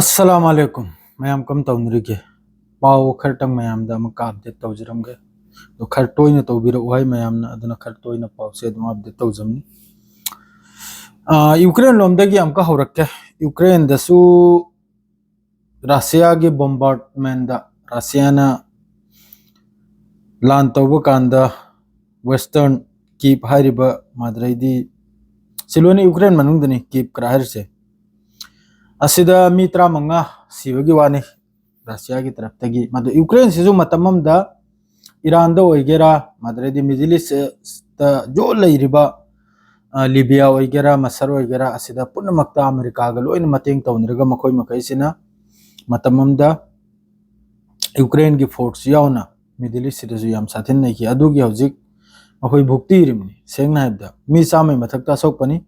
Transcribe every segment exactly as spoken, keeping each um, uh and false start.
ꯑꯁꯂꯥꯝ ꯑꯂꯩꯀꯨꯝ꯫ ꯃꯌꯥꯝ ꯀꯝ ꯇꯧꯅꯔꯤꯒꯦ? ꯄꯥꯎ ꯈꯔꯇꯪ ꯃꯌꯥꯝꯗ ꯑꯃꯨꯛꯀ ꯑꯞꯗꯦꯠ ꯇꯧꯖꯔꯝꯒꯦ꯫ ꯑꯗꯣ ꯈꯔ ꯇꯣꯏꯅ ꯇꯧꯕꯤꯔꯛꯎ ꯍꯥꯏ ꯃꯌꯥꯝꯅ, ꯑꯗꯨꯅ ꯈꯔ ꯇꯣꯏꯅ ꯄꯥꯎꯁꯦ ꯑꯗꯨꯝ ꯑꯞꯗꯦꯠ ꯇꯧꯖꯕꯅꯤ꯫ ꯑꯥ, ꯌꯨꯀ꯭ꯔꯦꯟ ꯂꯣꯝꯗꯒꯤ ꯑꯃꯨꯛꯀ ꯍꯧꯔꯛꯀꯦ꯫ ꯌꯨꯀ꯭ꯔꯦꯟꯗꯁꯨ ꯔꯁꯤꯌꯥꯒꯤ ꯕꯣꯝꯕꯥꯔꯗꯃꯦꯟꯗ, ꯔꯁꯤꯌꯥꯅ ꯂꯥꯟ ꯇꯧꯕ ꯀꯥꯟꯗ ꯋꯦꯁꯇꯔꯟ ꯀꯤꯞ ꯍꯥꯏꯔꯤꯕ, ꯃꯥꯗ꯭ꯔꯩꯗꯤ ꯁꯤ ꯂꯣꯏꯅ ꯌꯨꯀ꯭ꯔꯦꯟ ꯃꯅꯨꯡꯗꯅꯤ, ꯀꯤꯞ ꯈꯔ ꯍꯥꯏꯔꯤꯁꯦ꯫ ꯑꯁꯤꯗ ꯃꯤ ꯇꯔꯥꯃꯉꯥ ꯁꯤꯕꯒꯤ ꯋꯥꯅꯤ ꯔꯁꯤꯌꯥꯒꯤ ꯇꯔꯞꯇꯒꯤ꯫ ꯃꯗꯨ ꯌꯨꯀ꯭ꯔꯦꯟꯁꯤꯁꯨ ꯃꯇꯝ ꯑꯃꯗ ꯏꯔꯥꯟꯗ ꯑꯣꯏꯒꯦꯔꯥ, ꯃꯥꯗ꯭ꯔꯩꯗꯤ ꯃꯤꯗꯜ ꯏꯁꯇ ꯌꯣ ꯂꯩꯔꯤꯕ, ꯑ, ꯂꯤꯕꯤꯌꯥ ꯑꯣꯏꯒꯦꯔꯥ, ꯃꯁꯔ ꯑꯣꯏꯒꯦꯔꯥ, ꯑꯁꯤꯗ ꯄꯨꯝꯅꯃꯛꯇ ꯑꯃꯦꯔꯤꯀꯥꯒ ꯂꯣꯏꯅ ꯃꯇꯦꯡ ꯇꯧꯅꯔꯒ ꯃꯈꯣꯏ ꯃꯈꯩꯁꯤꯅ ꯃꯇꯝ ꯑꯃꯗ ꯌꯨꯀ꯭ꯔꯦꯟꯒꯤ ꯐꯣꯔꯁ ꯌꯥꯎꯅ ꯃꯤꯗꯜ ꯏꯁꯁꯤꯗꯁꯨ ꯌꯥꯝ ꯁꯥꯊꯤꯅ ꯅꯩꯈꯤ꯫ ꯑꯗꯨꯒꯤ ꯍꯧꯖꯤꯛ ꯃꯈꯣꯏ ꯚꯨꯛꯇꯤꯔꯤꯕꯅꯤ꯫ ꯁꯦꯡꯅ ꯍꯥꯏꯕꯗ ꯃꯤ ꯆꯥꯝꯃꯩ ꯃꯊꯛꯇ ꯑꯁꯣꯛꯄꯅꯤ,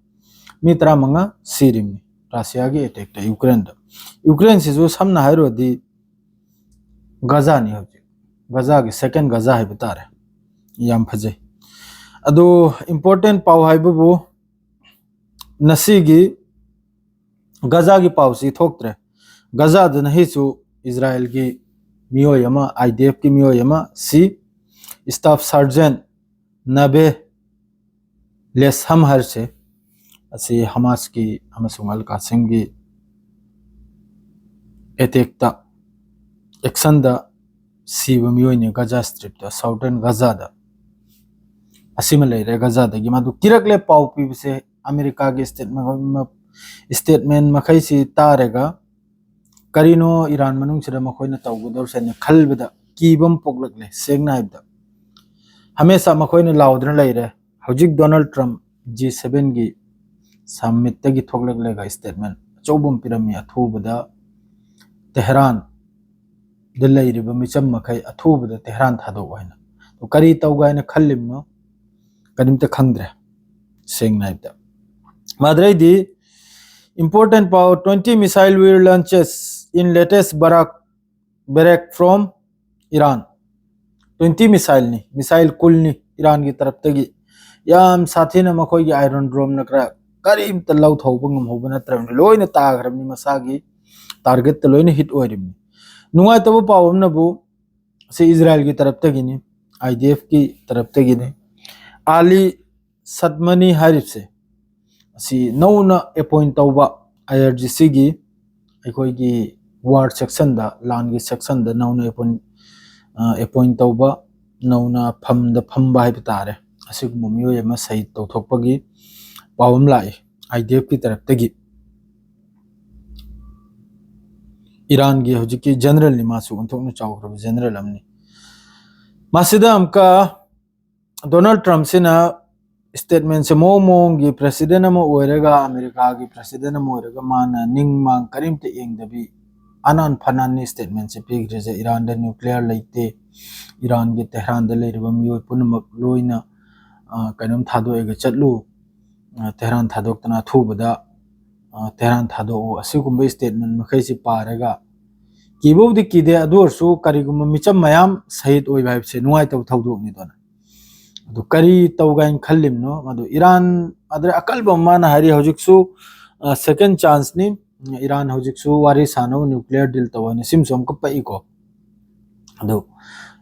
ꯃꯤ ꯇꯔꯥꯃꯉꯥ ꯁꯤꯔꯤꯕꯅꯤ ꯔꯁꯤꯌꯥꯒꯤ ꯑꯦꯇꯦꯛꯇ ꯌꯨꯀ꯭ꯔꯦꯟꯗ꯫ ꯌꯨꯀ꯭ꯔꯦꯟꯁꯤꯁꯨ ꯁꯝꯅ ꯍꯥꯏꯔꯨꯔꯗꯤ ꯒꯖꯥꯅꯤ ꯍꯧꯖꯤꯛ, ꯒꯖꯥꯒꯤ ꯁꯦꯀꯦꯟ ꯒꯖꯥ ꯍꯥꯏꯕ ꯇꯥꯔꯦ꯫ ꯌꯥꯝ ꯐꯖꯩ꯫ ꯑꯗꯣ ꯏꯝꯄꯣꯔꯇꯦꯟ ꯄꯥꯎ ꯍꯥꯏꯕꯕꯨ ꯉꯁꯤꯒꯤ ꯒꯖꯥꯒꯤ ꯄꯥꯎꯁꯤ ꯊꯣꯛꯇ꯭ꯔꯦ꯫ ꯒꯖꯥꯗ ꯅꯍꯤꯁꯨ ꯏꯖꯔꯥꯌꯦꯜꯒꯤ ꯃꯤꯑꯣꯏ ꯑꯃ, ꯑꯥꯏ ꯗꯤ ꯑꯦꯐꯀꯤ ꯃꯤꯑꯣꯏ ꯑꯃ ꯁꯤ, ꯁ꯭ꯇꯥꯐ ꯁꯥꯔꯖꯦꯟ ꯅꯕꯦ ꯂꯦꯁꯍꯝ ꯍꯥꯏꯔꯁꯦ, ꯑꯁꯤ ꯍꯃꯥꯁꯀꯤ ꯑꯃꯁꯨꯡ ꯑꯜ ꯀꯥꯁꯤꯝꯒꯤ ꯑꯦꯇꯦꯛꯇ, ꯑꯦꯛꯁꯟꯗ ꯁꯤꯕ ꯃꯤꯑꯣꯏꯅꯤ ꯒꯖꯥ ꯁ꯭ꯇ꯭ꯔꯤꯞꯇ, ꯁꯥꯎꯗꯔꯟ ꯒꯖꯥꯗ꯫ ꯑꯁꯤꯃ ꯂꯩꯔꯦ ꯒꯖꯥꯗꯒꯤ꯫ ꯃꯗꯨ ꯀꯤꯔꯛꯂꯦ ꯄꯥꯎ ꯄꯤꯕꯁꯦ꯫ ꯑꯃꯦꯔꯤꯀꯥꯒꯤ ꯁ꯭ꯇꯦꯠꯃꯦꯟ, ꯁ꯭ꯇꯦꯠꯃꯦꯟ ꯃꯈꯩꯁꯤ ꯇꯥꯔꯒ ꯀꯔꯤꯅꯣ ꯏꯔꯥꯟ ꯃꯅꯨꯡꯁꯤꯗ ꯃꯈꯣꯏꯅ ꯇꯧꯒꯗꯧꯔꯤꯁꯦ ꯍꯥꯏꯅ ꯈꯜꯕꯗ ꯀꯤꯕ ꯑꯃ ꯄꯣꯛꯂꯛꯂꯦ꯫ ꯁꯦꯡꯅ ꯍꯥꯏꯕꯗ ꯍꯃꯦꯁꯥ ꯃꯈꯣꯏꯅ ꯂꯥꯎꯗꯨꯅ ꯂꯩꯔꯦ꯫ ꯍꯧꯖꯤꯛ ꯗꯣꯅꯥꯜꯗ ꯇ꯭ꯔꯝꯞ ꯖꯤ ꯁꯚꯦꯟꯒꯤ ꯁꯝꯃꯤꯠꯇꯒꯤ ꯊꯣꯛꯂꯛꯂꯒ ꯁ꯭ꯇꯦꯠꯃꯦꯟ ꯑꯆꯧꯕ ꯑꯃ ꯄꯤꯔꯝꯃꯤ꯫ ꯑꯊꯨꯕꯗ ꯇꯦꯍꯔꯥꯟꯗ ꯂꯩꯔꯤꯕ ꯃꯤꯆꯝ ꯃꯈꯩ ꯑꯊꯨꯕꯗ ꯇꯦꯍꯔꯥꯟ ꯊꯥꯗꯣꯛꯑꯣ ꯍꯥꯏꯅ꯫ ꯑꯗꯨ ꯀꯔꯤ ꯇꯧꯒꯦ ꯍꯥꯏꯅ ꯈꯜꯂꯤꯕꯅꯣ? ꯀꯔꯤꯝꯇ ꯈꯪꯗ꯭ꯔꯦ, ꯁꯦꯡꯅ ꯍꯥꯏꯕꯗ꯫ ꯃꯗꯨꯗꯩꯗꯤ ꯏꯝꯄꯣꯔꯇꯦꯟ ꯄꯥꯎ: twenty missile were launched in latest Barak, Barak from Iran꯫ Twenty missileꯅꯤ, ꯃꯤꯁꯥꯏꯜ ꯀꯨꯟꯅꯤ ꯏꯔꯥꯟꯒꯤ ꯇꯔꯞꯇꯒꯤ꯫ ꯌꯥꯝ ꯁꯥꯊꯤꯅ ꯃꯈꯣꯏꯒꯤ ꯑꯥꯏꯔꯟ ꯗ꯭ꯔꯣꯝꯅ ꯈꯔ ꯀꯔꯤꯝꯇ ꯂꯧꯊꯧꯕ ꯉꯝꯍꯧꯕ ꯅꯠꯇ꯭ꯔꯕꯅꯤ, ꯂꯣꯏꯅ ꯇꯥꯈ꯭ꯔꯕꯅꯤ ꯃꯁꯥꯒꯤ ꯇꯥꯔꯒꯦꯠꯇ ꯂꯣꯏꯅ ꯍꯤꯠ ꯑꯣꯏꯔꯤꯕꯅꯤ꯫ ꯅꯨꯡꯉꯥꯏꯇꯕ ꯄꯥꯎ ꯑꯃꯅꯕꯨ, ꯁꯤ ꯏꯖꯔꯥꯏꯜꯒꯤ ꯇꯔꯞꯇꯒꯤꯅꯤ, ꯑꯥꯏ ꯗꯤ ꯑꯦꯐꯀꯤ ꯇꯔꯞꯇꯒꯤꯅꯤ꯫ ꯑꯥꯂꯤ ꯁꯠꯃꯅꯤ ꯍꯥꯏꯔꯤꯕꯁꯦ, ꯑꯁꯤ ꯅꯧꯅ ꯑꯦꯄꯣꯏꯟ ꯇꯧꯕ, ꯑꯥꯏ ꯑꯥꯔ ꯖꯤ ꯁꯤꯒꯤ ꯑꯩꯈꯣꯏꯒꯤ ꯋꯥꯔ ꯁꯦꯛꯁꯟꯗ, ꯂꯥꯟꯒꯤ ꯁꯦꯛꯁꯟꯗ ꯅꯧꯅ ꯑꯦꯄꯣꯏꯟ ꯑꯦꯄꯣꯏꯟ ꯇꯧꯕ, ꯅꯧꯅ ꯐꯝꯗ ꯐꯝꯕ ꯍꯥꯏꯕ ꯇꯥꯔꯦ, ꯑꯁꯤꯒꯨꯝꯕ ꯃꯤꯑꯣꯏ ꯑꯃ ꯁꯍꯤꯗ ꯇꯧꯊꯣꯛꯄꯒꯤ ꯄꯥꯎ ꯑꯃ ꯂꯥꯛꯏ ꯑꯥꯏ ꯗꯤ ꯑꯦꯐꯀꯤ ꯇꯔꯞꯇꯒꯤ꯫ ꯏꯔꯥꯟꯒꯤ ꯍꯧꯖꯤꯛꯀꯤ ꯖꯦꯅꯔꯦꯜꯅꯤ, ꯃꯥꯁꯨ ꯑꯣꯟꯊꯣꯛꯅ ꯆꯥꯎꯈ꯭ꯔꯕ ꯖꯦꯅꯔꯦꯜ ꯑꯃꯅꯤ꯫ ꯃꯁꯤꯗ ꯑꯃꯨꯛꯀ ꯗꯣꯅꯥꯜꯗ ꯇ꯭ꯔꯝꯞꯁꯤꯅ ꯁ꯭ꯇꯦꯠꯃꯦꯟꯁꯦ ꯃꯑꯣꯡ ꯃꯑꯣꯡꯒꯤ, ꯄ꯭ꯔꯦꯁꯤꯗꯦꯟ ꯑꯃ ꯑꯣꯏꯔꯒ, ꯑꯃꯦꯔꯤꯀꯥꯒꯤ ꯄ꯭ꯔꯦꯁꯤꯗꯦꯟ ꯑꯃ ꯑꯣꯏꯔꯒ ꯃꯥꯅ ꯅꯤꯡ ꯃꯥꯡ ꯀꯔꯤꯝꯇ ꯌꯦꯡꯗꯕꯤ ꯑꯅꯥꯟ ꯐꯅꯥꯟꯅꯤ ꯁ꯭ꯇꯦꯠꯃꯦꯟꯁꯦ ꯄꯤꯈ꯭ꯔꯤꯁꯦ꯫ ꯏꯔꯥꯟꯗ ꯅ꯭ꯌꯨꯀ꯭ꯂꯤꯌꯔ ꯂꯩꯇꯦ, ꯏꯔꯥꯟꯒꯤ ꯇꯦꯍ꯭ꯔꯥꯟꯗ ꯂꯩꯔꯤꯕ ꯃꯤꯑꯣꯏ ꯄꯨꯝꯅꯃꯛ ꯂꯣꯏꯅ, ꯑ, ꯀꯩꯅꯣꯝ ꯊꯥꯗꯣꯛꯑꯒ ꯆꯠꯂꯨ, ꯑ, ꯇꯦꯍ꯭ꯔꯥꯟ ꯊꯥꯗꯣꯛꯇꯅ ꯑꯊꯨꯕꯗ, ꯑ, ꯇꯦꯍ꯭ꯔꯥꯟ ꯊꯥꯗꯣꯛꯎ, ꯑꯁꯤꯒꯨꯝꯕ ꯁ꯭ꯇꯦꯠꯃꯦꯟ ꯃꯈꯩꯁꯤ ꯄꯥꯔꯒ ꯀꯤꯕꯕꯨꯗꯤ ꯀꯤꯗꯦ, ꯑꯗꯨ ꯑꯣꯏꯔꯁꯨ ꯀꯔꯤꯒꯨꯝꯕ ꯃꯤꯆꯝ ꯃꯌꯥꯝ ꯁꯍꯤꯗ ꯑꯣꯏꯕ ꯍꯥꯏꯕꯁꯦ ꯅꯨꯡꯉꯥꯏꯇꯕ ꯊꯧꯗꯣꯛꯅꯤꯗꯅ꯫ ꯑꯗꯨ ꯀꯔꯤ ꯇꯧꯒꯦ ꯍꯥꯏꯅ ꯈꯜꯂꯤꯕꯅꯣ? ꯑꯗꯨ ꯏꯔꯥꯟ, ꯑꯗꯨꯗ ꯑꯀꯜꯕ ꯑꯃ ꯃꯥꯅ ꯍꯥꯏꯔꯤ, ꯍꯧꯖꯤꯛꯁꯨ, ꯑ, ꯁꯦꯀꯦꯟ ꯆꯥꯟꯁꯅꯤ, ꯏꯔꯥꯟ ꯍꯧꯖꯤꯛꯁꯨ ꯋꯥꯔꯤ ꯁꯥꯟꯅꯕ, ꯅ꯭ꯌꯨꯀ꯭ꯂꯤꯌꯔ ꯗꯤꯜ ꯇꯧꯕ ꯍꯥꯏꯅ ꯁꯤꯃꯁꯨ ꯑꯃꯨꯛꯀ ꯄꯛꯏꯀꯣ꯫ ꯑꯗꯨ,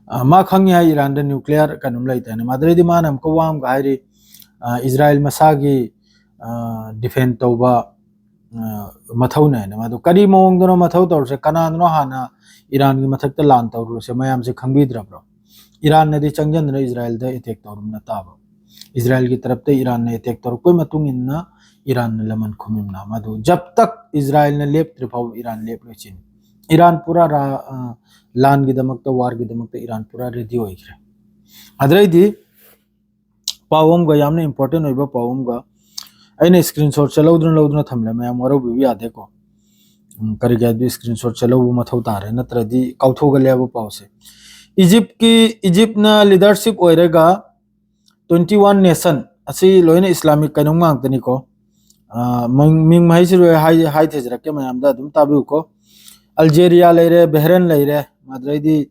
ꯑ, ꯃꯥ ꯈꯪꯉꯤ ꯍꯥꯏ ꯏꯔꯥꯟꯗ ꯅ꯭ꯌꯨꯀ꯭ꯂꯤꯌꯔ ꯀꯩꯅꯣꯝ ꯂꯩꯇꯦ ꯍꯥꯏꯅ꯫ ꯃꯗꯨꯗꯩꯗꯤ ꯃꯥꯅ ꯑꯃꯨꯛꯀ ꯋꯥ ꯑꯃꯒ ꯍꯥꯏꯔꯤ, ꯑ, ꯏꯖꯔꯥꯏꯜ ꯃꯁꯥꯒꯤ, ꯑ, ꯗꯤꯐꯦꯟ ꯇꯧꯕ, ꯑ, ꯃꯊꯧꯅꯦ ꯍꯥꯏꯅ꯫ ꯃꯗꯨ ꯀꯔꯤ ꯃꯑꯣꯡꯗꯅꯣ ꯃꯊꯧ ꯇꯧꯔꯤꯁꯦ? ꯀꯅꯥꯅꯅꯣ ꯍꯥꯟꯅ ꯏꯔꯥꯟꯒꯤ ꯃꯊꯛꯇ ꯂꯥꯟ ꯇꯧꯔꯨꯔꯤꯁꯦ? ꯃꯌꯥꯝꯁꯦ ꯈꯪꯕꯤꯗ꯭ꯔꯕ꯭ꯔꯣ? ꯏꯔꯥꯟꯅꯗꯤ ꯆꯪꯁꯤꯟꯗꯨꯅ ꯏꯖꯔꯥꯏꯜꯗ ꯑꯦꯇꯦꯛ ꯇꯧꯔꯝꯅ ꯇꯥꯕ꯫ ꯏꯖꯔꯥꯏꯜꯒꯤ ꯇꯔꯞꯇ ꯏꯔꯥꯟꯅ ꯑꯦꯇꯦꯛ ꯇꯧꯔꯛꯄꯒꯤ ꯃꯇꯨꯡ ꯏꯟꯅ ꯏꯔꯥꯟꯅ ꯂꯃꯟ ꯈꯨꯝꯃꯤꯝꯅ꯫ ꯃꯗꯨ ꯖꯕ ꯇꯛ ꯏꯖꯔꯥꯏꯜꯅ ꯂꯦꯞꯇ꯭ꯔꯤ ꯐꯥꯎꯕ ꯏꯔꯥꯟ ꯂꯦꯞꯂꯣꯏ ꯁꯤꯅꯤ꯫ ꯏꯔꯥꯟ ꯄꯨꯔꯥ ꯔꯥ-, ꯑ, ꯂꯥꯟꯒꯤꯗꯃꯛꯇ, ꯋꯥꯔꯒꯤꯗꯃꯛꯇ ꯏꯔꯥꯟ ꯄꯨꯔꯥ ꯔꯦꯗꯤ ꯑꯣꯏꯈ꯭ꯔꯦ꯫ ꯑꯗꯨꯗꯩꯗꯤ ꯄꯥꯎ ꯑꯃꯒ, ꯌꯥꯝꯅ ꯏꯝꯄꯣꯔꯇꯦꯟ ꯑꯣꯏꯕ ꯄꯥꯎ ꯑꯃꯒ, ꯑꯩꯅ ꯁ꯭ꯀ꯭ꯔꯤꯟ ꯁꯣꯠꯁꯦ ꯂꯧꯗꯨꯅ ꯂꯧꯗꯨꯅ ꯊꯝꯂꯦ, ꯃꯌꯥꯝ ꯋꯥꯔꯧꯕꯤꯕ ꯌꯥꯗꯦꯀꯣ꯫ ꯎꯝ, ꯀꯔꯤꯒꯤ ꯍꯥꯏꯕꯗꯤ ꯁ꯭ꯀ꯭ꯔꯤꯟ ꯁꯣꯠꯁꯦ ꯂꯧꯕ ꯃꯊꯧ ꯇꯥꯔꯦ, ꯅꯠꯇ꯭ꯔꯗꯤ ꯀꯥꯎꯊꯣꯛꯒꯜꯂꯦ ꯍꯥꯏꯕ ꯄꯥꯎꯁꯦ꯫ ꯏꯖꯤꯞꯀꯤ, ꯏꯖꯤꯞꯅ ꯂꯤꯗꯔꯁꯤꯞ ꯑꯣꯏꯔꯒ ꯇ꯭ꯋꯦꯟꯇꯤ ꯋꯥꯟ ꯅꯦꯁꯟ ꯑꯁꯤ ꯂꯣꯏꯅ ꯏꯁꯂꯥꯃꯤꯛ ꯀꯩꯅꯣꯝ ꯉꯥꯛꯇꯅꯤꯀꯣ꯫ ꯑ, ꯃꯤꯡ, ꯃꯤꯡ ꯃꯍꯩꯁꯤꯔꯣꯏ ꯍꯥꯏ-, ꯍꯥꯏꯊꯖꯔꯛꯀꯦ, ꯃꯌꯥꯝꯗ ꯑꯗꯨꯝ ꯇꯥꯕꯤꯌꯨꯀꯣ꯫ ꯑꯜꯖꯦꯔꯤꯌꯥ ꯂꯩꯔꯦ, ꯕꯦꯍꯔꯦꯟ ꯂꯩꯔꯦ, ꯑꯗꯨꯗꯩꯗꯤ,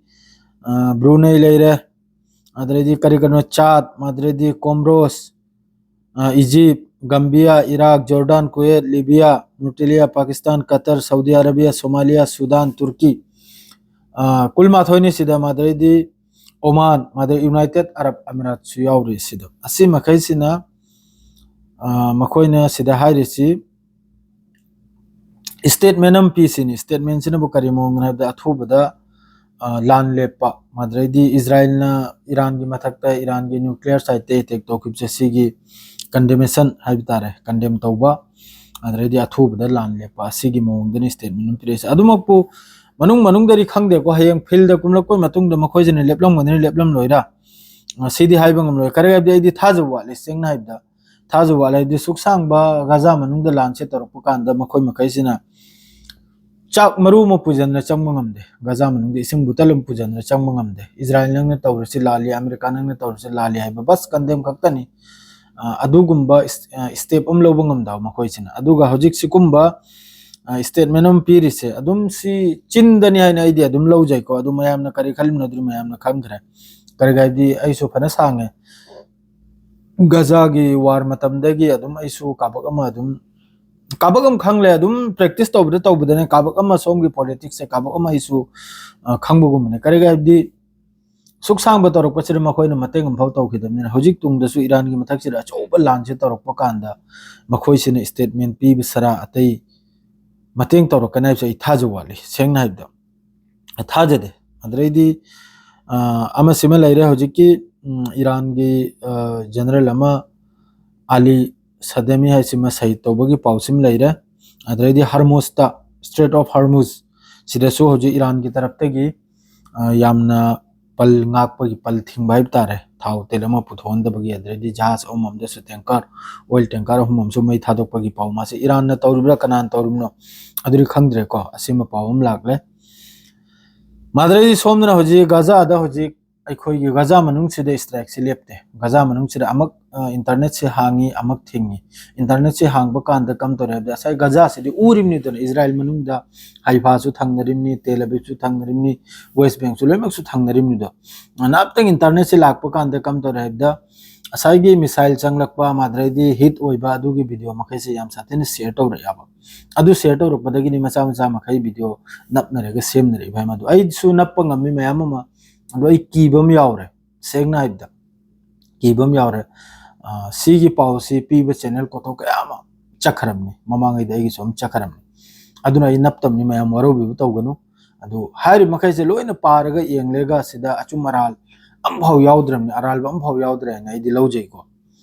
ꯑ, ꯕ꯭ꯔꯨꯅꯩ ꯂꯩꯔꯦ, ꯑꯗꯨꯗꯩꯗꯤ ꯀꯔꯤ ꯀꯔꯤꯅꯣ, ꯆꯥꯠ, ꯑꯗꯨꯗꯩꯗꯤ ꯀꯣꯝꯔꯣꯁ, ꯑ, Egypt, Gambia, Iraq, Jordan, Kuwait, Libya, Mauritania, Pakistan, Qatar, Saudi Arabia, Somalia, Sudan, Turkey. ꯑ, ꯀꯨꯟꯃꯥꯊꯣꯏꯅꯤ ꯁꯤꯗ, ꯃꯥꯗ꯭ꯔꯩꯗꯤ ꯑꯣꯃꯥꯟ, ꯃꯥꯗ꯭ꯔꯩ ꯌꯨꯅꯥꯏꯇꯦꯠ ꯑꯔꯕ ꯑꯃꯤꯔꯥꯠꯁꯨ ꯌꯥꯎꯔꯤ ꯁꯤꯗ꯫ ꯑꯁꯤ ꯃꯈꯩꯁꯤꯅ, ꯑ, ꯃꯈꯣꯏꯅ ꯁꯤꯗ ꯍꯥꯏꯔꯤꯁꯤ statement ꯑꯃ ꯄꯤꯁꯤꯅꯤ꯫ Statementꯁꯤꯅꯕꯨ ꯀꯔꯤ ꯃꯑꯣꯡꯗꯅꯣ ꯍꯥꯏꯕꯗ, ꯑꯊꯨꯕꯗ, ꯑ, ꯂꯥꯟ ꯂꯦꯞꯄ, ꯃꯥꯗ꯭ꯔꯩꯗꯤ ꯏꯖꯔꯥꯏꯜꯅ ꯏꯔꯥꯟꯒꯤ ꯃꯊꯛꯇ, ꯏꯔꯥꯟꯒꯤ nuclear siteꯇ attack ꯇꯧꯈꯤꯕꯁꯦ, ꯁꯤꯒꯤ condemnation ꯍꯥꯏꯕ ꯇꯥꯔꯦ, condemn ꯇꯧꯕ, ꯑꯗꯨꯗꯩꯗꯤ ꯑꯊꯨꯕꯗ ꯂꯥꯟ ꯂꯦꯞꯄ, ꯑꯁꯤꯒꯤ ꯃꯑꯣꯡꯗꯅꯤ statement ꯑꯃ ꯄꯤꯔꯛꯏꯁꯦ꯫ ꯑꯗꯨꯃꯛꯄꯨ ꯃꯅꯨꯡ ꯃꯅꯨꯡꯗꯗꯤ ꯈꯪꯗꯦꯀꯣ, ꯍꯌꯦꯡ fieldꯇ ꯀꯨꯝꯂꯛꯄ ꯃꯇꯨꯡꯗ ꯃꯈꯣꯏꯁꯤꯅ ꯂꯦꯞꯂꯝꯒꯗ꯭ꯔꯥ ꯂꯦꯞꯂꯝꯂꯣꯏꯔꯥ, ꯑ, ꯁꯤꯗꯤ ꯍꯥꯏꯕ ꯉꯝꯂꯣꯏ꯫ ꯀꯔꯤ ꯍꯥꯏꯕꯗꯤ, ꯑꯩꯗꯤ ꯊꯥꯖꯕ ꯋꯥꯠꯂꯤ, ꯁꯦꯡꯅ ꯍꯥꯏꯕꯗ ꯊꯥꯖꯕ ꯋꯥꯠꯂꯤ꯫ ꯍꯥꯏꯕꯗꯤ ꯁꯨꯛ ꯁꯥꯡꯕ ꯒꯥꯖꯥ ꯃꯅꯨꯡꯗ ꯂꯥꯟꯁꯦ ꯇꯧꯔꯛꯄ ꯀꯥꯟꯗ ꯃꯈꯣꯏ ꯃꯈꯩꯁꯤꯅ ꯆꯥꯛ ꯃꯔꯨ ꯑꯃ ꯄꯨꯖꯟꯅ ꯆꯪꯕ ꯉꯝꯗꯦ, ꯒꯥꯖꯥ ꯃꯅꯨꯡꯗ ꯏꯁꯤꯡ ꯕꯣꯇꯜ ꯑꯃ ꯄꯨꯖꯟꯅ ꯆꯪꯕ ꯉꯝꯗꯦ꯫ ꯏꯖꯔꯥꯏꯜ ꯅꯪꯅ ꯇꯧꯔꯤꯁꯤ ꯂꯥꯜꯂꯤ, ꯑꯃꯦꯔꯤꯀꯥ ꯅꯪꯅ ꯇꯧꯔꯤꯁꯤ ꯂꯥꯜꯂꯤ ꯍꯥꯏꯕ ꯕꯁ condemn ꯈꯛꯇꯅꯤ꯫ ꯑ, ꯑꯗꯨꯒꯨꯝꯕ ꯏꯁ-, ꯑ, step ꯑꯃ ꯂꯧꯕ ꯉꯝꯗꯕ ꯃꯈꯣꯏꯁꯤꯅ꯫ ꯑꯗꯨꯒ ꯍꯧꯖꯤꯛ ꯁꯤꯒꯨꯝꯕ, ꯑ, statement ꯑꯃ ꯄꯤꯔꯤꯁꯦ ꯑꯗꯨꯝ ꯁꯤ ꯆꯤꯟꯗꯅꯤ ꯍꯥꯏꯅ ꯑꯩꯗꯤ ꯑꯗꯨꯝ ꯂꯧꯖꯩꯀꯣ꯫ ꯑꯗꯨ ꯃꯌꯥꯝꯅ ꯀꯔꯤ ꯈꯜꯂꯤꯅꯣ ꯑꯗꯨꯗꯤ ꯃꯌꯥꯝꯅ ꯈꯪꯈ꯭ꯔꯦ꯫ ꯀꯔꯤꯒꯤ ꯍꯥꯏꯕꯗꯤ ꯑꯩꯁꯨ ꯐꯅ ꯁꯥꯡꯉꯦ, ꯒꯥꯖꯥꯒꯤ war ꯃꯇꯝꯗꯒꯤ ꯑꯗꯨꯝ ꯑꯩꯁꯨ ꯀꯥꯕꯛ ꯑꯃ ꯑꯗꯨꯝ, ꯀꯥꯕꯛ ꯑꯃ ꯈꯪꯂꯦ꯫ ꯑꯗꯨꯝ practice ꯇꯧꯕꯗ ꯇꯧꯕꯗꯅꯦ, ꯀꯥꯕꯛ ꯑꯃ ꯁꯣꯝꯒꯤ politicsꯁꯦ ꯀꯥꯕꯛ ꯑꯃ ꯑꯩꯁꯨ, ꯑ, ꯈꯪꯕꯒꯨꯝꯕꯅꯦ꯫ ꯀꯔꯤꯒꯤ ꯍꯥꯏꯕꯗꯤ ꯁꯨꯛ ꯁꯥꯡꯕ ꯇꯧꯔꯛꯄꯁꯤꯗ ꯃꯈꯣꯏꯅ ꯃꯇꯦꯡ ꯑꯃꯐꯥꯎ ꯇꯧꯈꯤꯗꯕꯅꯤꯅ, ꯍꯧꯖꯤꯛ ꯇꯨꯡꯗꯁꯨ ꯏꯔꯥꯟꯒꯤ ꯃꯊꯛꯁꯤꯗ ꯑꯆꯧꯕ ꯂꯥꯟꯁꯦ ꯇꯧꯔꯛꯄ ꯀꯥꯟꯗ ꯃꯈꯣꯏꯁꯤꯅ statement ꯄꯤꯕ ꯁꯔꯥ ꯑꯇꯩ ꯃꯇꯦꯡ ꯇꯧꯔꯛꯀꯅꯤ ꯍꯥꯏꯕꯁꯦ ꯑꯩ ꯊꯥꯖꯕ ꯋꯥꯠꯂꯤ, ꯁꯦꯡꯅ ꯍꯥꯏꯕꯗ꯫ ꯊꯥꯖꯗꯦ꯫ ꯑꯗꯨꯗꯩꯗꯤ, ꯑ, ꯑꯃꯁꯤꯃ ꯂꯩꯔꯦ, ꯍꯧꯖꯤꯛꯀꯤ, ꯎꯝ, ꯏꯔꯥꯟꯒꯤ, ꯑ, general ꯑꯃ ꯑꯂꯤ ꯁꯗꯦꯃꯤ ꯍꯥꯏꯁꯤꯃ ꯁꯍꯤꯗ ꯇꯧꯕꯒꯤ ꯄꯥꯎꯁꯤꯃ ꯂꯩꯔꯦ꯫ ꯑꯗꯨꯗꯩꯗꯤ ꯍꯔꯃꯨꯖꯇ, Strait of Hormuz, ꯁꯤꯗꯁꯨ ꯍꯧꯖꯤꯛ ꯏꯔꯥꯟꯒꯤ ꯇꯔꯞꯇꯒꯤ, ꯑ, ꯌꯥꯝꯅ ꯄꯜ ꯉꯥꯛꯄꯒꯤ, ꯄꯜ ꯊꯤꯡꯕ ꯍꯥꯏꯕ ꯇꯥꯔꯦ, ꯊꯥꯎ ꯇꯦꯜ ꯑꯃ ꯄꯨꯊꯣꯛꯍꯟꯗꯕꯒꯤ, ꯑꯗꯨꯗꯩꯗꯤ ꯖꯍꯥꯖ ꯑꯃꯃꯝꯗꯁꯨ tanker, oil tanker ꯑꯍꯨꯝ ꯑꯃꯁꯨ ꯃꯩ ꯊꯥꯗꯣꯛꯄꯒꯤ ꯄꯥꯎ꯫ ꯃꯥꯁꯤ ꯏꯔꯥꯟꯅ ꯇꯧꯔꯤꯕ꯭ꯔꯥ ꯀꯅꯥꯅ ꯇꯧꯔꯤꯕꯅꯣ ꯑꯗꯨꯗꯤ ꯈꯪꯗ꯭ꯔꯦꯀꯣ꯫ ꯑꯁꯤꯃ ꯄꯥꯎ ꯑꯃ ꯂꯥꯛꯂꯦ꯫ ꯃꯥꯗ꯭ꯔꯩ ꯁꯣꯝꯗꯅ ꯍꯧꯖꯤꯛ ꯒꯥꯖꯥꯗ ꯍꯧꯖꯤꯛ ꯑꯩꯈꯣꯏꯒꯤ ꯒꯖꯥ ꯃꯅꯨꯡꯁꯤꯗ strike ꯁꯤ ꯂꯦꯞꯇꯦ꯫ ꯒꯖꯥ ꯃꯅꯨꯡꯁꯤꯗ ꯑꯃꯨꯛ, ꯑ, internet ꯁꯤ ꯍꯥꯡꯉꯤ, ꯑꯃꯨꯛ ꯊꯤꯡꯉꯤ꯫ Internet ꯁꯤ ꯍꯥꯡꯕ ꯀꯥꯟꯗ ꯀꯝ ꯇꯧꯔꯦ ꯍꯥꯏꯕꯗ, ꯉꯁꯥꯏ ꯒꯖꯥꯁꯤꯗꯤ ꯎꯔꯤꯕꯅꯤꯗꯅ, ꯏꯖꯔꯥꯏꯜ ꯃꯅꯨꯡꯗ ꯍꯥꯏꯐꯥꯁꯨ ꯊꯪꯅꯔꯤꯕꯅꯤ, ꯇꯦꯜ ꯑꯕꯤꯕꯁꯨ ꯊꯪꯅꯔꯤꯕꯅꯤ, West Bank ꯁꯨ ꯂꯣꯏꯅꯃꯛꯁꯨ ꯊꯪꯅꯔꯤꯕꯅꯤꯗꯣ꯫ ꯉꯥꯏꯍꯥꯛꯇꯪ internet ꯁꯤ ꯂꯥꯛꯄ ꯀꯥꯟꯗ ꯀꯝ ꯇꯧꯔꯦ ꯍꯥꯏꯕꯗ, ꯉꯁꯥꯏꯒꯤ missile ꯆꯪꯂꯛꯄ, ꯃꯥꯗ꯭ꯔꯩꯗꯤ hit ꯑꯣꯏꯕ, ꯑꯗꯨꯒꯤ video ꯃꯈꯩꯁꯦ ꯌꯥꯝ ꯁꯥꯊꯤꯅ share ꯇꯧꯔꯛꯑꯦꯕ꯫ ꯑꯗꯨ share ꯇꯧꯔꯛꯄꯗꯒꯤꯅꯤ ꯃꯆꯥ ꯃꯆꯥ ꯃꯈꯩ video ꯅꯞꯅꯔꯒ ꯁꯦꯝꯅꯔꯛꯏꯕ ꯍꯥꯏ꯫ ꯃꯗꯨ ꯑꯩꯁꯨ ꯅꯞꯄ ꯉꯝꯃꯤ ꯃꯌꯥꯝ ꯑꯃ, ꯑꯗꯣ ꯑꯩ ꯀꯤꯕ ꯑꯃ ꯌꯥꯎꯔꯦ, ꯁꯦꯡꯅ ꯍꯥꯏꯕꯗ ꯀꯤꯕ ꯑꯃ ꯌꯥꯎꯔꯦ꯫ ꯑ, ꯁꯤꯒꯤ ꯄꯥꯎꯁꯤ ꯄꯤꯕ channel ꯀꯣꯊꯣꯛ ꯀꯌꯥ ꯑꯃ ꯆꯠꯈ꯭ꯔꯕꯅꯤ, ꯃꯃꯥꯡꯉꯩꯗ ꯑꯩꯒꯤꯁꯨ ꯑꯃ ꯆꯠꯈ꯭ꯔꯕꯅꯤ꯫ ꯑꯗꯨꯅ ꯑꯩ ꯅꯞꯇꯕꯅꯤ, ꯃꯌꯥꯝ ꯋꯥꯔꯧꯕꯤꯕ ꯇꯧꯒꯅꯨ꯫ ꯑꯗꯨ ꯍꯥꯏꯔꯤꯕ ꯃꯈꯩꯁꯦ ꯂꯣꯏꯅ ꯄꯥꯔꯒ ꯌꯦꯡꯂꯒ ꯁꯤꯗ ꯑꯆꯨꯝ ꯑꯔꯥꯜ ꯑꯝꯐꯥꯎ ꯌꯥꯎꯗ꯭ꯔꯕꯅꯤ, ꯑꯔꯥꯜꯕ ꯑꯝꯐꯥꯎ ꯌꯥꯎꯗ꯭ꯔꯦ ꯍꯥꯏꯅ ꯑꯩꯗꯤ ꯂꯧꯖꯩꯀꯣ,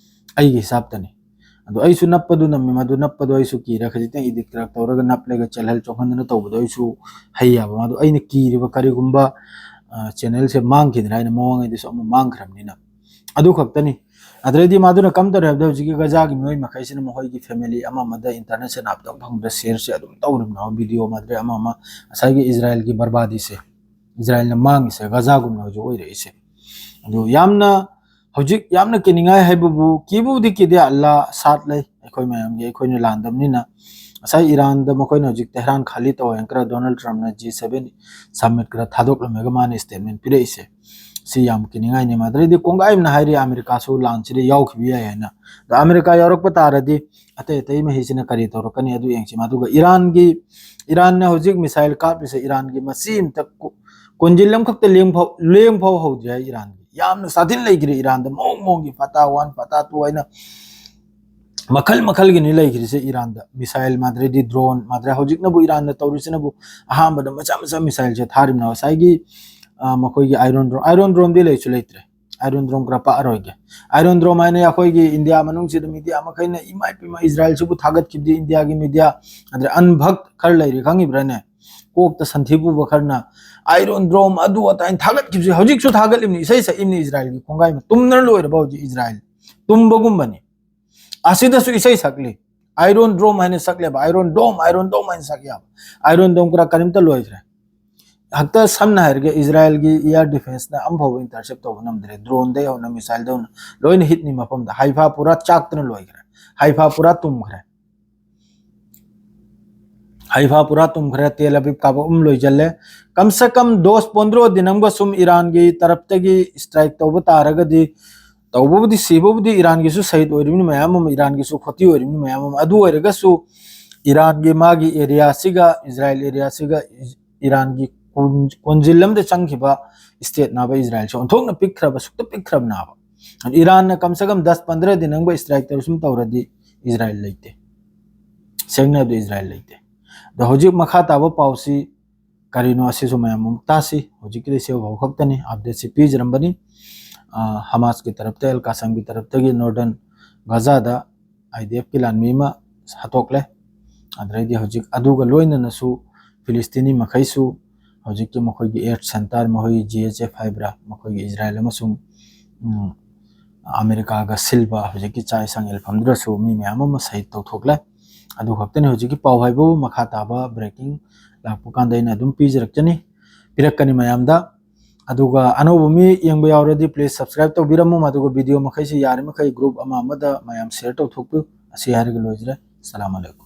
ꯑꯩꯒꯤ ꯍꯤꯁꯥꯞꯇꯅꯤ꯫ ꯑꯗꯣ ꯑꯩꯁꯨ ꯅꯞꯄꯗꯨ ꯅꯝꯃꯤ, ꯃꯗꯨ ꯅꯞꯄꯗꯣ ꯑꯩꯁꯨ ꯀꯤꯔꯦ, ꯈꯖꯤꯛꯇꯪ edit ꯈꯔ ꯇꯧꯔꯒ ꯅꯞꯂꯒ ꯆꯦꯜꯍꯜ ꯆꯣꯡꯍꯟꯗꯅ ꯇꯧꯕꯗꯣ ꯑꯩꯁꯨ ꯍꯩꯌꯦꯕ꯫ ꯃꯗꯨ ꯑꯩꯅ ꯀꯤꯔꯤꯕ ꯀꯔꯤꯒꯨꯝꯕ, ꯑ, channel ꯁꯦ ꯃꯥꯡꯈꯤꯗ꯭ꯔꯥ ꯍꯥꯏꯅ, ꯃꯃꯥꯡꯉꯩꯗꯁꯨ ꯑꯃꯨꯛ ꯃꯥꯡꯈ꯭ꯔꯕꯅꯤꯅ꯫ ꯑꯗꯨ ꯈꯛꯇꯅꯤ꯫ ꯑꯗꯨꯗꯩꯗꯤ ꯃꯗꯨꯅ ꯀꯝ ꯇꯧꯔꯦ ꯍꯥꯏꯕꯗ, ꯍꯧꯖꯤꯛꯀꯤ ꯒꯖꯥꯒꯤ ꯃꯤꯑꯣꯏ ꯃꯈꯩꯁꯤꯅ ꯃꯈꯣꯏꯒꯤ family ꯑꯃ ꯑꯃꯗ internet ꯁꯦ ꯅꯥꯞꯇꯪ ꯐꯪꯕꯗ share ꯁꯦ ꯑꯗꯨꯝ ꯇꯧꯔꯤꯕꯅꯦ, video ꯃꯥꯗ꯭ꯔꯦ ꯑꯃ ꯑꯃ, ꯉꯁꯥꯏꯒꯤ ꯏꯖꯔꯥꯏꯜꯒꯤ ꯕꯔꯕꯥꯗꯤꯁꯦ, ꯏꯖꯔꯥꯏꯜꯅ ꯃꯥꯡꯉꯤꯁꯦ, ꯒꯖꯥꯒꯨꯝꯅ ꯍꯧꯖꯤꯛ ꯑꯣꯏꯔꯛꯏꯁꯦ꯫ ꯑꯗꯨ ꯌꯥꯝꯅ, ꯍꯧꯖꯤꯛ ꯌꯥꯝꯅ ꯀꯤꯅꯤꯡꯉꯥꯏ ꯍꯥꯏꯕꯕꯨ, ꯀꯤꯕꯨꯗꯤ ꯀꯤꯗꯦ, ꯑꯜꯂꯥ ꯁꯥꯠ ꯂꯩ ꯑꯩꯈꯣꯏ ꯃꯌꯥꯝꯒꯤ, ꯑꯩꯈꯣꯏꯅ ꯂꯥꯟꯗꯕꯅꯤꯅ꯫ ꯉꯁꯥꯏ ꯏꯔꯥꯟꯗ ꯃꯈꯣꯏꯅ ꯍꯧꯖꯤꯛ ꯇꯦꯍꯔꯥꯟ ꯈꯥꯂꯤ ꯇꯧꯋꯦꯅ ꯈꯔ ꯗꯣꯅꯥꯜꯗ ꯇ꯭ꯔꯝꯞꯅ G seven summit ꯈꯔ ꯊꯥꯗꯣꯛꯂꯝꯃꯒ ꯃꯥꯅ statement ꯄꯤꯔꯛꯏꯁꯦ, ꯁꯤ ꯌꯥꯝ ꯀꯤꯅꯤꯡꯉꯥꯏꯅꯤ꯫ ꯃꯥꯗ꯭ꯔꯩꯗꯤ ꯀꯣꯡꯒꯥꯏ ꯑꯃꯅ ꯍꯥꯏꯔꯤ ꯑꯃꯦꯔꯤꯀꯥꯁꯨ ꯂꯥꯟꯁꯤꯗ ꯌꯥꯎꯈꯤꯕ ꯌꯥꯏ ꯍꯥꯏꯅ꯫ ꯑꯗꯣ ꯑꯃꯦꯔꯤꯀꯥ ꯌꯥꯎꯔꯛꯄ ꯇꯥꯔꯗꯤ ꯑꯇꯩ ꯑꯇꯩ ꯃꯍꯩꯁꯤꯅ ꯀꯔꯤ ꯇꯧꯔꯛꯀꯅꯤ ꯑꯗꯨ ꯌꯦꯡꯁꯤ꯫ ꯑꯗꯨꯒ ꯏꯔꯥꯟꯒꯤ, ꯏꯔꯥꯟꯅ ꯍꯧꯖꯤꯛ missile ꯀꯥꯞꯂꯤꯁꯦ, ꯏꯔꯥꯟꯒꯤ ꯃꯆꯤ ꯑꯃꯇ ꯀꯣ-, ꯀꯣꯟꯖꯤꯜ ꯑꯃꯈꯛꯇ ꯂꯦꯡꯐꯥꯎ, ꯂꯦꯡꯐꯥꯎ ꯍꯧꯗ꯭ꯔꯤ ꯍꯥꯏ ꯏꯔꯥꯟꯒꯤ꯫ ꯌꯥꯝꯅ ꯁꯥꯊꯤꯅ ꯂꯩꯈ꯭ꯔꯦ ꯏꯔꯥꯟꯗ, ꯃꯑꯣꯡ ꯃꯑꯣꯡꯒꯤ ꯐꯇꯥ one, ꯐꯇꯥ two ꯍꯥꯏꯅ ꯃꯈꯜ ꯃꯈꯜꯒꯤꯅꯤ ꯂꯩꯈ꯭ꯔꯤꯁꯦ ꯏꯔꯥꯟꯗ꯫ Missile ꯃꯥꯗ꯭ꯔꯩꯗꯤ drone ꯃꯥꯗ꯭ꯔꯩ, ꯍꯧꯖꯤꯛꯅꯕꯨ ꯏꯔꯥꯟꯅ ꯇꯧꯔꯤꯁꯤꯅꯕꯨ ꯑꯍꯥꯟꯕꯗ ꯃꯆꯥ ꯃꯆꯥ missile ꯁꯦ ꯊꯥꯔꯤꯕꯅ ꯉꯁꯥꯏꯒꯤ, ꯑ, ꯃꯈꯣꯏꯒꯤ Iron Dome, Iron Dome ꯗꯤ ꯂꯩꯁꯨ ꯂꯩꯇ꯭ꯔꯦ꯫ Iron Dome ꯈꯔ ꯄꯛꯑꯔꯣꯏꯒꯦ꯫ Iron Dome ꯍꯥꯏꯅ ꯑꯩꯈꯣꯏꯒꯤ ꯏꯟꯗꯤꯌꯥ ꯃꯅꯨꯡꯁꯤꯗ media ꯃꯈꯩꯅ ꯏꯃꯥ ꯏꯄꯦꯝꯃ ꯏꯖꯔꯥꯏꯜꯁꯤꯕꯨ ꯊꯥꯒꯠꯈꯤꯕꯗꯤ, ꯏꯟꯗꯤꯌꯥꯒꯤ media, ꯑꯗꯩ ꯑꯟꯚꯛ ꯈꯔ ꯂꯩꯔꯤ ꯈꯪꯉꯤꯕ꯭ꯔꯥꯅꯦ? ꯀꯣꯛꯇ ꯁꯟꯊꯤ ꯄꯨꯕ ꯈꯔꯅ Iron Dome ꯑꯗꯨ ꯑꯗꯥ ꯍꯥꯏꯅ ꯊꯥꯒꯠꯈꯤꯕꯁꯦ ꯍꯧꯖꯤꯛꯁꯨ ꯊꯥꯒꯠꯂꯤꯕꯅꯤ, ꯏꯁꯩ ꯁꯛꯏꯕꯅꯤ ꯏꯖꯔꯥꯏꯜꯒꯤ ꯈꯣꯡꯒꯥꯏ ꯑꯃ꯫ ꯇꯨꯝꯗꯅ ꯂꯣꯏꯔꯕ ꯍꯧꯖꯤꯛ ꯏꯖꯔꯥꯏꯜ? ꯇꯨꯝꯕꯒꯨꯝꯕꯅꯤ꯫ ꯑꯁꯤꯗꯁꯨ ꯏꯁꯩ ꯁꯛꯂꯤ꯫ Iron Dome ꯍꯥꯏꯅ ꯁꯛꯂꯦꯕ, Iron Dome, Iron Dome ꯍꯥꯏꯅ ꯁꯛ ꯌꯥꯕ꯫ Iron Dome ꯈꯔ ꯀꯔꯤꯝꯇ ꯂꯣꯏꯈ꯭ꯔꯦ꯫ ꯍꯛꯇ ꯁꯝꯅ ꯍꯥꯏꯔꯒ ꯏꯖꯔꯥꯏꯜꯒꯤ ꯏꯌꯥꯔ ꯗꯤꯐꯦꯟꯁꯅ ꯑꯃꯐꯥꯎꯕ ꯏꯟꯇꯔꯁꯦꯞ ꯇꯧꯕ ꯉꯝꯗ꯭ꯔꯦ꯫ ꯗ꯭ꯔꯣꯟꯗꯩ ꯍꯧꯅ ꯃꯤꯁꯥꯏꯜꯗꯩ ꯍꯧꯅ ꯂꯣꯏꯅ ꯍꯤꯠꯅꯤ ꯃꯐꯝꯗ꯫ ꯍꯥꯏꯐꯥ ꯄꯨꯔꯥ ꯆꯥꯛꯇꯅ ꯂꯣꯏꯈ꯭ꯔꯦ꯫ ꯍꯥꯏꯐꯥ ꯄꯨꯔꯥ ꯇꯨꯝꯈ꯭ꯔꯦ꯫ ꯍꯥꯏꯐꯥ ꯄꯨꯔꯥ ꯇꯨꯝꯈ꯭ꯔꯦ꯫ ꯇꯦꯜ ꯑꯕꯤꯕ ꯀꯥꯕ ꯑꯃ ꯂꯣꯏꯁꯤꯜꯂꯦ꯫ ꯀꯝ ꯁꯦ ꯀꯝ ꯗꯣꯁ ꯄꯣꯟꯗ꯭ꯔꯣ ꯗꯤꯟ ꯑꯃꯒ ꯁꯨꯝ ꯏꯔꯥꯟꯒꯤ ꯇꯔꯞꯇꯒꯤ ꯁ꯭ꯇ꯭ꯔꯥꯏꯛ ꯇꯧꯕ ꯇꯥꯔꯒꯗꯤ, ꯇꯧꯕꯕꯨꯗꯤ, ꯁꯤꯕꯕꯨꯗꯤ ꯏꯔꯥꯟꯒꯤꯁꯨ ꯁꯍꯤꯗ ꯑꯣꯏꯔꯤꯕꯅꯤ ꯃꯌꯥꯝ ꯑꯃ, ꯏꯔꯥꯟꯒꯤꯁꯨ ꯈꯣꯇꯤ ꯑꯣꯏꯔꯤꯕꯅꯤ ꯃꯌꯥꯝ ꯑꯃ꯫ ꯑꯗꯨ ꯑꯣꯏꯔꯒꯁꯨ ꯏꯔꯥꯟꯒꯤ ꯃꯥꯒꯤ ꯑꯦꯔꯤꯌꯥꯁꯤꯒ, ꯏꯖꯔꯥꯏꯜ ꯑꯦꯔꯤꯌꯥꯁꯤꯒ ꯏ-, ꯏꯔꯥꯟꯒꯤ ꯀꯣꯟ-, ꯀꯣꯟꯖꯤꯜ ꯑꯃꯗ ꯆꯪꯈꯤꯕ ꯁ꯭ꯇꯦꯠ ꯅꯥꯕ ꯏꯖꯔꯥꯏꯜꯁꯦ ꯑꯣꯟꯊꯣꯛꯅ ꯄꯤꯛꯈ꯭ꯔꯕ, ꯁꯨꯛꯇ ꯄꯤꯛꯈ꯭ꯔꯕ ꯅꯥꯕ꯫ ꯏꯔꯥꯟꯅ ꯀꯝ ꯁꯦ ꯀꯝ ꯗꯁ ꯄꯟꯗ꯭ꯔ ꯗꯤꯟ ꯑꯃꯒ ꯁ꯭ꯇ꯭ꯔꯥꯏꯛ ꯇꯧꯔ ꯁꯨꯝ ꯇꯧꯔꯗꯤ ꯏꯖꯔꯥꯏꯜ ꯂꯩꯇꯦ꯫ ꯁꯦꯡꯅ ꯍꯥꯏꯕꯗ ꯏꯖꯔꯥꯏꯜ ꯂꯩꯇꯦ꯫ ꯑꯗꯣ ꯍꯧꯖꯤꯛ ꯃꯈꯥ ꯇꯥꯕ ꯄꯥꯎꯁꯤ ꯀꯔꯤꯅꯣ, ꯑꯁꯤꯁꯨ ꯃꯌꯥꯝ ꯑꯃꯨꯛ ꯇꯥꯁꯤ꯫ ꯍꯧꯖꯤꯛꯀꯤꯗꯤ ꯁꯤ ꯐꯥꯎ ꯈꯛꯇꯅꯤ ꯑꯞꯗꯦꯠꯁꯤ ꯄꯤꯖꯔꯝꯕꯅꯤ꯫ ꯑ, ꯍꯃꯥꯁꯀꯤ ꯇꯔꯞꯇ, ꯑꯦꯜ ꯀꯥꯁꯝꯒꯤ ꯇꯔꯞꯇꯒꯤ ꯅꯣꯔꯗꯔꯟ ꯒꯖꯥꯗ ꯑꯥꯏ ꯗꯤ ꯑꯦꯐꯀꯤ ꯂꯥꯟꯃꯤ ꯑꯃ ꯍꯥꯠꯇꯣꯛꯂꯦ꯫ ꯑꯗꯨꯗꯩꯗꯤ ꯍꯧꯖꯤꯛ ꯑꯗꯨꯒ ꯂꯣꯏꯅꯅꯁꯨ ꯐꯤꯂꯤꯁꯇꯤꯅꯤ ꯃꯈꯩꯁꯨ ꯍꯧꯖꯤꯛꯀꯤ ꯃꯈꯣꯏꯒꯤ ꯑꯦꯠ ꯁꯦꯟꯇꯔ, ꯃꯈꯣꯏꯒꯤ ꯖꯤ ꯑꯩꯆ ꯑꯦꯐ ꯍꯥꯏꯕ꯭ꯔꯥ, ꯃꯈꯣꯏꯒꯤ ꯏꯖꯔꯥꯏꯜ ꯑꯃꯁꯨꯡ, ꯎꯝ, ꯑꯃꯦꯔꯤꯀꯥꯒ ꯁꯤꯜꯕ ꯍꯧꯖꯤꯛꯀꯤ ꯆꯥꯛ ꯏꯁꯥꯡ ꯏꯜꯐꯝꯗꯨꯗꯁꯨ ꯃꯤ ꯃꯌꯥꯝ ꯑꯃ ꯁꯍꯤꯗ ꯇꯧꯊꯣꯛꯂꯦ꯫ ꯑꯗꯨ ꯈꯛꯇꯅꯤ ꯍꯧꯖꯤꯛꯀꯤ ꯄꯥꯎ ꯍꯥꯏꯕꯕꯨ꯫ ꯃꯈꯥ ꯇꯥꯕ ꯕ꯭ꯔꯦꯀꯤꯡ ꯂꯥꯛꯄ ꯀꯥꯟꯗ ꯑꯩꯅ ꯑꯗꯨꯝ ꯄꯤꯖꯔꯛꯀꯅꯤ, ꯄꯤꯔꯛꯀꯅꯤ ꯃꯌꯥꯝꯗ꯫ ꯑꯗꯨꯒ ꯑꯅꯧꯕ ꯃꯤ ꯌꯦꯡꯕ ꯌꯥꯎꯔꯗꯤ please subscribe ꯇꯧꯕꯤꯔꯝꯃꯨ꯫ ꯑꯗꯨꯒ ꯚꯤꯗꯤꯑꯣ ꯃꯈꯩꯁꯤ ꯌꯥꯔꯤꯃꯈꯩ ꯒ꯭ꯔꯨꯞ ꯑꯃ ꯑꯃꯗ ꯃꯌꯥꯝ ꯁꯤꯌꯔ ꯇꯧꯊꯣꯛꯄꯤꯌꯨ꯫ ꯑꯁꯤ ꯍꯥꯏꯔꯒ ꯂꯣꯏꯖꯔꯦ꯫ ꯑꯁꯂꯥꯃꯨ ꯑꯂꯥꯏꯀꯨꯝ꯫